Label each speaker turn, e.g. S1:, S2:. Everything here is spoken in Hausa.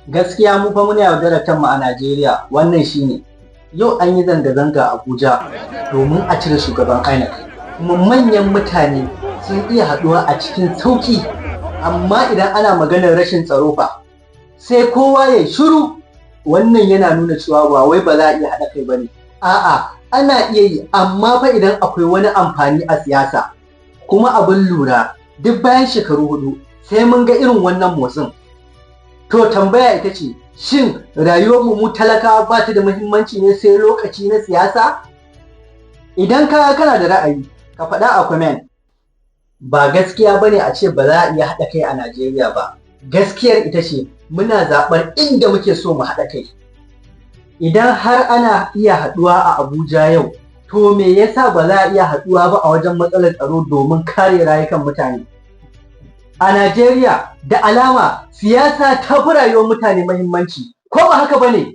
S1: Gaskiya mu fa muna yaudarar kanmu a Najeriya, wannan shine. Yau an yi zanga-zanga a Abuja domin a cire shugaban INEC. Kuma manyan mutane sun iya haɗuwa a cikin sauƙi, amma idan ana maganar rashin tsaro fa, sai kowa ya shiru. Wannan yana nuna cewa ba wai ba za a iya haɗa kai ba ne. A'a, ana iya yi, amma fa idan akwai wani amfani a siyasa. Kuma abin lura, duk bayan shekaru 4 sai mun ga irin wannan motsin. To tambaya ita ce, shin rayuwarmu mu talakawa ba ta da muhimmanci ne sai lokaci na siyasa? Idan ka kana da ra'ayi, ka faɗa a comment. Ba gaskiya ba ne a ce ba za a iya haɗa kai a Najeriya ba. Gaskiyar ita ce muna zaɓar inda muke so mu haɗa kai. Idan har ana iya haɗuwa a Abuja yau, to me yasa ba za a iya haɗuwa ba a wajen matsalar tsaro domin kare rayukan mutane? A Najeriya, da alama siyasa ta fi rayuwar mutane muhimmanci, ko ba haka ba ne?